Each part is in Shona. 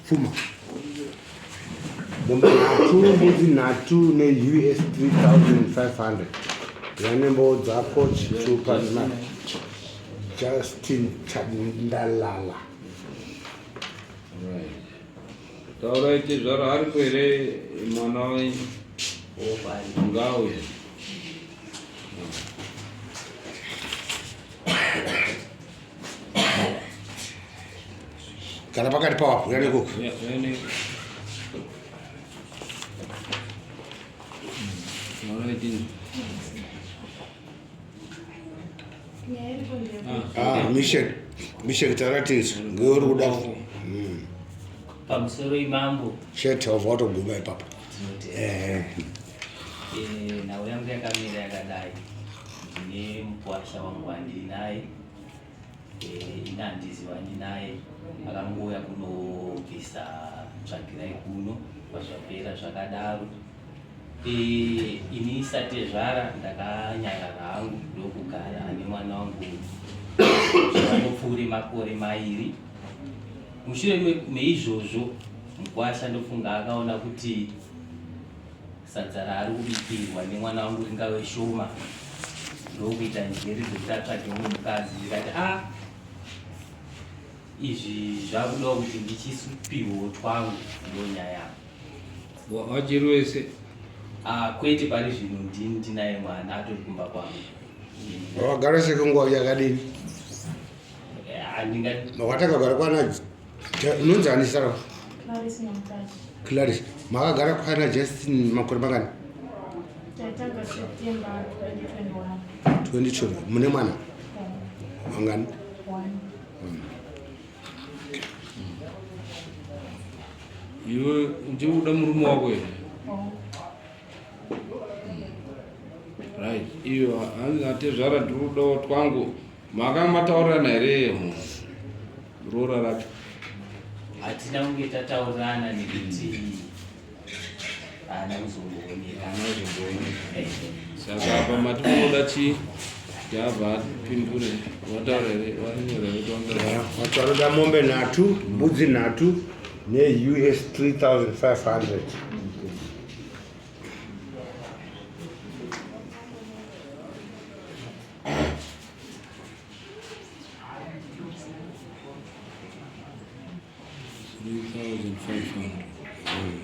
Pfuma. Mombe nhatu, mbudzi nhatu neUS 3500. Yanembo dzako chitupa nema Justin Chandalala. Right. Taurai tezvara aripo here mwana wenyu? Ngauye. Kana pakati pawapo, uya nekoko. Ah, mission. Mission taratidza. Ndiwe uri kuda. Pamusoro imambo. Chete wabva watoguma ipapo. Eh. Eh, nhau yangu yakamira yakadai. Ndine mukwasha wangu wandinaye. Eh, ini handizivani naye. Akangouya kunobvisa tsvagirai kuno kwazvapera zvakadaro. Eh, ini satezvara ndakanyarara hangu ndokugara nemwana wangu zvakanopfuure makore mairi. Mushure meizvozvo mukwasha ndofunga akaona kuti sadza raari kubikirwa nemwana wangu ringave shoma ndokuita njere dzekuti atsvage mumwe mukadzi ndikati a ah, izvi zvakudawo kuti ndichisupiwo twangu ndonyaya yangu. Wachiri wese? Ah, kwete pari zvino ndini ndinaye mwana atori kumba kwangu. Wagara sekunguva yakadini? Makatanga kugara kwana unonzi ani zita rako? Clarice. Makagara kwana Justin makore mangani? Tatanga September 2021. 2021. Mune mwana? Mangani? One. Iwe uchiri kuda murume wako here? Oh. Right. Iyo hanzi atezvara ndiri kudawo twangu. Makanga mataurirana here roora racho? Hatina kunge tataurirana nekuti haana kuzombooneka. Haana kuzombooneka. Saka apa mati munoda chii? Java apindure. Wataura here? Wanyora here? Wataura. Wataura mombe nhatu, mbudzi nhatu neUS 3500.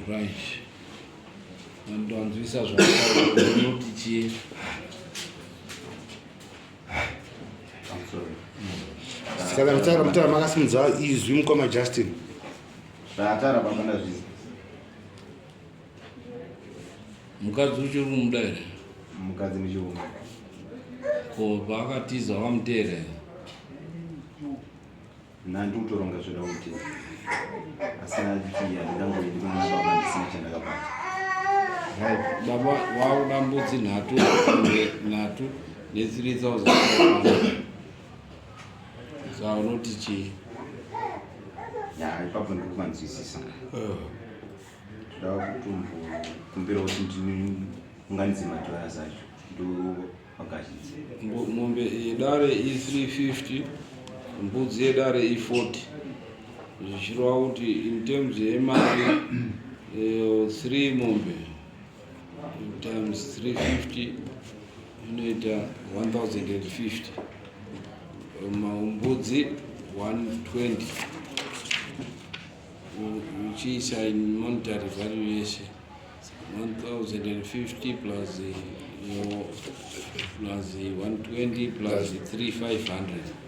Right. Andonzwisa zvaunoti chii? Saka mutaura mutaura makasimudza izwi mukoma Justin. Zvaataura baba ndazvizwa. Mukadzi uchiri kumuda here? Mukadzi ndichimuda. Ko paakatiza wamuteera here? Nandi kutoronga zvoda kuti asina kuti handingangoendi kuna baba ndisina chandakabata. Right, baba wakuda mbudzi nhatu nhatu ne 3500. Saka unoti chii? Ya, ipapo ndiri kumanzwisisa. Ndoda kutombokumbira kuti ndiunganidze madhoras acho ndovagashidza. Mombe yedare i350, mbudzi yedare i40 zvichireva kuti in terms yemari 3 eh, mombe times 350 inoita 1050 mbudzi 120 uchiisa in monetary value yese 1050 plus plus 120 plus 3500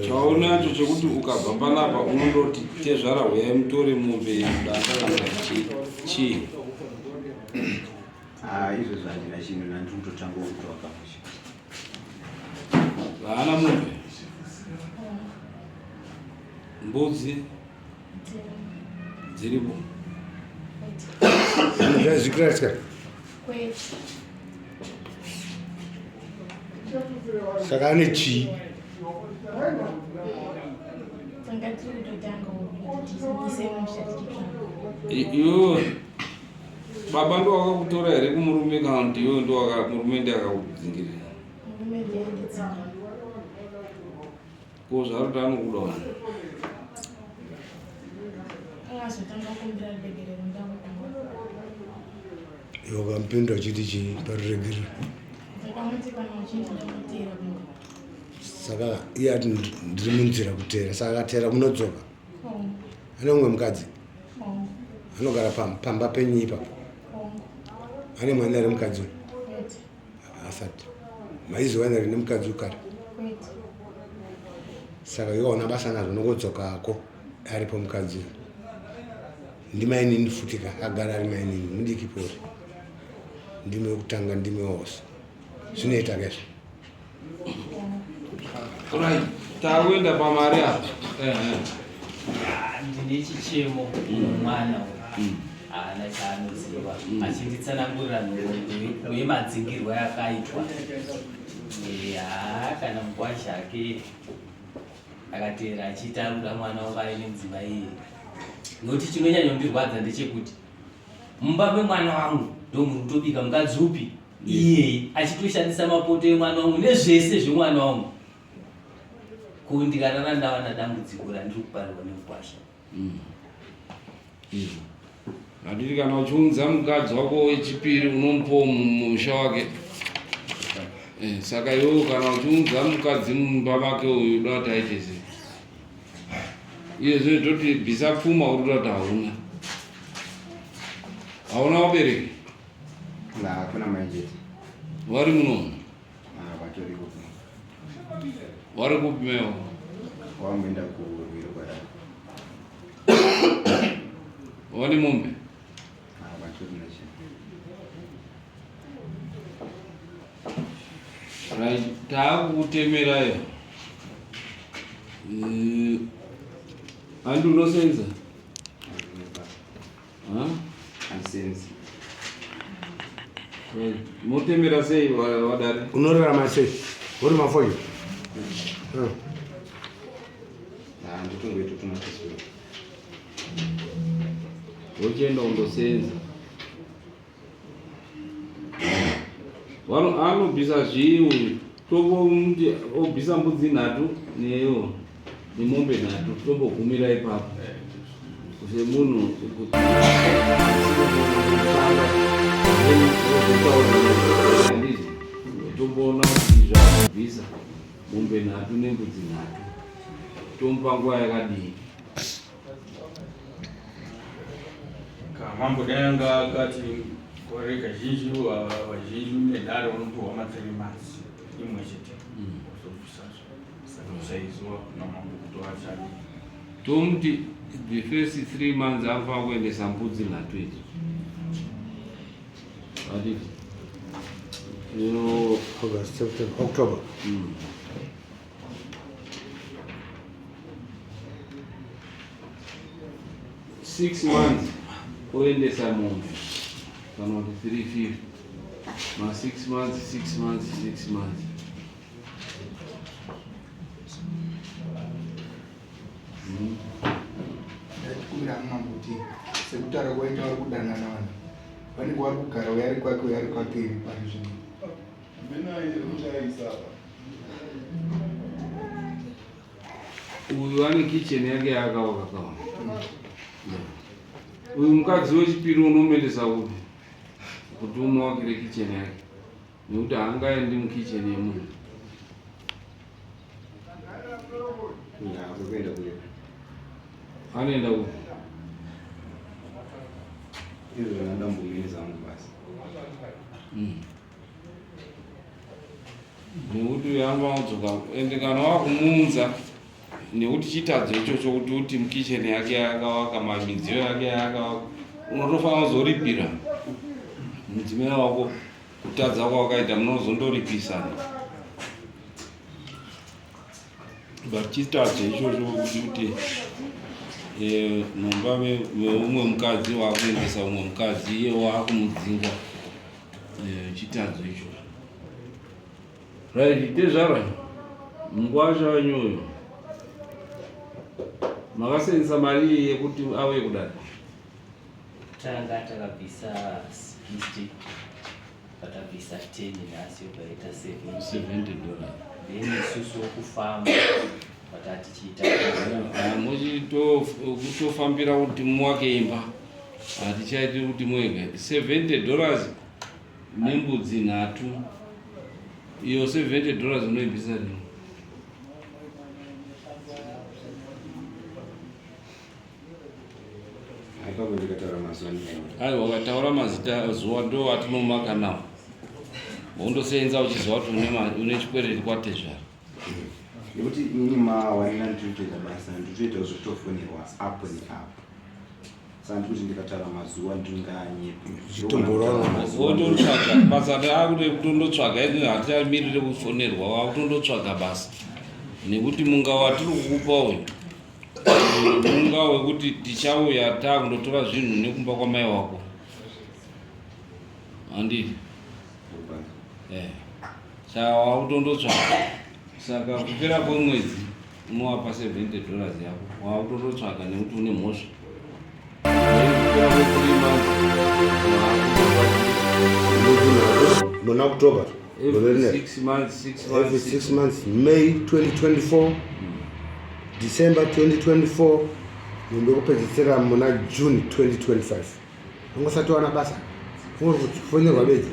chaunacho chekuti ukabva panapa unondoti tezvara huyai mutore mombe yemudanga kana chii Ah, izvozvo handina chinhu nandiri kutotanga kutoaka musha. Haana mombe. Mbudzi dziripo. Zvazvikiratika. Saka ane chii? Iwe. Baba ndo wakakutora here kumurume kana kuti iwe ndo murume ndiye akakudzingirira? Murume ndiye andidzinga. Ko zvaari kuti anokuda wani? Akazotanga kukumbira ruregerero ndakukumba. Iwe ukamupindura uchiti chii paruregerero? Ndakamuti kana uchindida unoteera kumba. Saka iye ati ndiri munzira kuteera, saka akateera munodzoka. Ane mumwe mukadzi? Anogara pamba penyu ipapo? Ane mwana here mukadzi uyu? Asati. Maiziwana here nemukadzi uyu kare? Saka iwe hauna basa nazvo unongodzoka hako aripo mukadzi uyu. Ndimainini futi ka agara ari mainini mudiki pori. Ndimi wekutanga ndimi wose. Zvinoita ka izvo? Right, takuenda pamari apa. Ndine chichemo mwana uyu haana chaanoziva achinditsanangurira nhoroondo yemadzingirwo yakaitwa. Haa kana mukwasha ake akateera achiita ari kuda mwana wangu aine mudzimai iyeye. Nokuti chinonyanyondirwadza ndechekuti mumba memwana wangu ndomuri kutobika mukadzi upi iyeye achitoshandisa mapoto emwana wangu nezvese zvemwana wangu. Ko ndikarara ndawana dambudziko randiri kuparirwa nemukwasha. Izvo handiti kana uchiunza mukadzi wako wechipiri unomupawo mumusha wake. Saka iwewe kana uchiunza mukadzi mumba make uyu uda kuti aite sei? Iye zvino toti bvisa pfuma uri kuda kuti hauna. Hauna vabereki? Hakuna mai chete. Vari muno? Ah, vatori kupi? Vari kupi mewo? Wamboenda kurwiro kwadai. Vane mombe? Ah, vatori nacho. Right, taakukutemerayo. Handi unosenza? Handisenzi. Motemera sei vadare? Unorarama sei? Uri mafoyo? Ah, nditongoita tumatiswa. Wochienda undosenza. Anobvisa zvii uyu? Tomboti obvisa mbudzi nhatu neyo nemombe nhatu tombogumira ipapo. Semunhu handizvo tomboona kuti izvi akabvisa mombe nhatu nembudzi nhatu tomupa nguva yakadii? Mambo dai anga akati gore kazhinji vazhinji nedare vanopiwa ma 3 months imwe chete wozobvisa saka zvaizwa kuna mambo kuti vachadi tomuti the first 3 months anofanira kuendesa mbudzi nhatu idzo. Handiti? Ino August, September, October. 6 months oendesa mombe kana kuti 350 ma 6 months, 6 months, 6 months. Ndachikumbira mambo kuti sekutaura kwaita vari kudanana vanhu vanenge vari kugara uyo ari kwake uyo ari kwake iri pari zvino. Uyu ane kitchen yake yaakavaka kawa. Uyu mukadzi wechipiri unomuendesa kupi kuti umuwakire kitchen yake? Nekuti haangaendi mukitchen yemunhu. Kuenda kure. Anoenda kupi? Izvo zvandambomiri zangu basi. Nekuti uyu anofanira kudzoka ende kana wakumuunza nekuti chitadzo ichocho kuti uti mukitchen yake yakawaka mamidziyo yake yakawaka unotofanira kuzoripira mudzimai wako kutadza kwawakaita munozondoripisana. But chitadzo ichocho kuti kuti mumba meumwe mukadzi wakuendesa umwe mukadzi iye wakumudzinga chitadzo ichocho. Right, tezvara mungwasha wenyu uyu makasenzesa mari iyi yekuti auye kudare? Kutanga takabvisa 60 patabvisa 10 nhasi yobva yaita 70 dollars. Then isusu kufamba patatichiita Muchitofambira kuti muwake imba, hatichaiti kuti muweke 70 dollars nembudzi nhatu. Iyo 70 dollars unoibvisa rini? Ipapo ndikataura mazuva ndingaita. Aiwa, ukataura mazita zuva ndo atinomaka nawo, wondoseenza uchiziva kuti une chikwereti kwatezvara. Nekuti inini mawanina ndiri kutoita basa, ndiri kutoita zvekutofonerwa apo neapo, saka ndikuti ndikataura mazuva ndinganyepi. Chitomborora. Wototsvaga basa, akuti kutondotsvaga ini hatichamirire kufonerwa, wakutondotsvaga basa nekuti munga watiri kukupa uyu munga wekuti tichauya taakundotora zvinhu nekumba kwamai wako, handii? Saka wakutondotsvaga, saka kupera kwemwedzi unowapa 70 dollars yako, wakutondotsvaga nekuti une mhosva. Then kupera kwe 3 months Muna October every 6 months, 6 months. Every 6 months, May 2024, December 2024, mombe kupedzisira muna June 2025 angosati wana basa, ungori kufonerwa bedzi.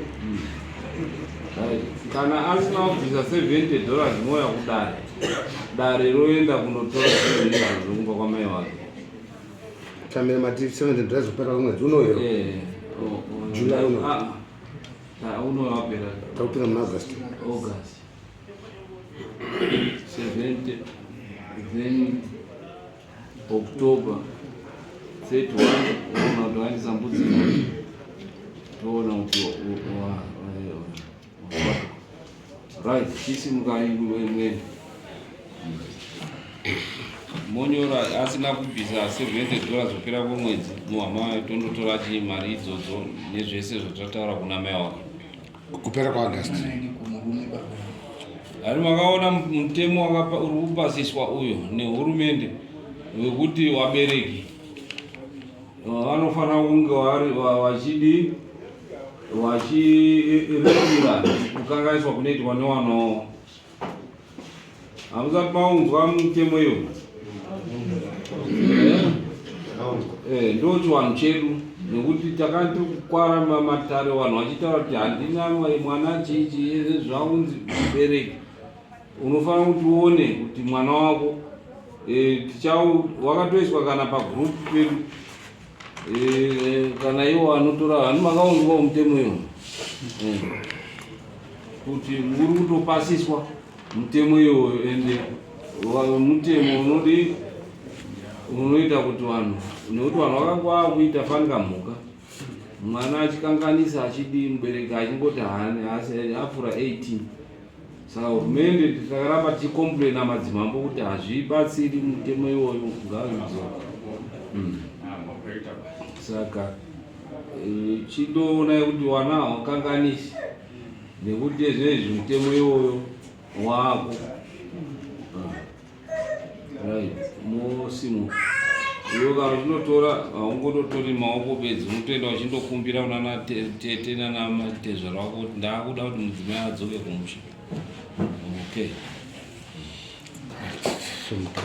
Right. Kana asina kubvisa 70 dollars, moya kudare, dare roenda kundotora zvinhu izvozvo kumba kwamai wake. Tamira mati 70 dollars kupera kwemwedzi unoyero. July uno. Ah, ah, uno wapera. Takupinda muna August. August 70, then October 31 oona kuti waendesa mbudzi nhatu, toona kuti right. Chisimukai mwene monyora asina kubvisa 70 dollars kupera kwemwedzi, muhama tondotora chii mari idzodzo nezvese zvatataura kuna mai wake. Kupera kwaAugust. Hari makaona mutemo uri kupasiswa uyo nehurumende wekuti vabereki vanofanira kunge vachidi vachiripira kukanganiswa kunoitwa nevana wavo. Hamusati maunzwa mutemo iyo? Ndo chivanhu chedu, nekuti takanti kukwara matare vanhu vachitaura kuti handina mwana chichi, zvaunzi mubereki unofanira kuti uone kuti mwana wako wakatoiswa kana pagroup pedu, kana iwo anotora hani. Makaunzwa mutemo iyo kuti uri kutopasiswa mutemo iyoyo, ende mutemo unodi unoita kuti vanhu, nekuti vanhu vakanga vakuita fanika mhuka, mwana achikanganisa achidii, mubereki achingoti hani asi apfuura 18. Saka hurumende takaramba tichicomplaina madzimambo kuti hazvibatsiri, mutemo iwoyo ngaudzoka. Saka chindoonai kuti wana haukanganisi, nekuti ezvinezvi mutemo iwoyo wako. Right, mosimuka. Iwe kana uchinotora, haungototori maoko bedzi, unotoenda uchindokumbira kunana tete nana matezvara wako kuti ndaakuda kuti mudzimai adzoke kumusha. Okay. Sumuka.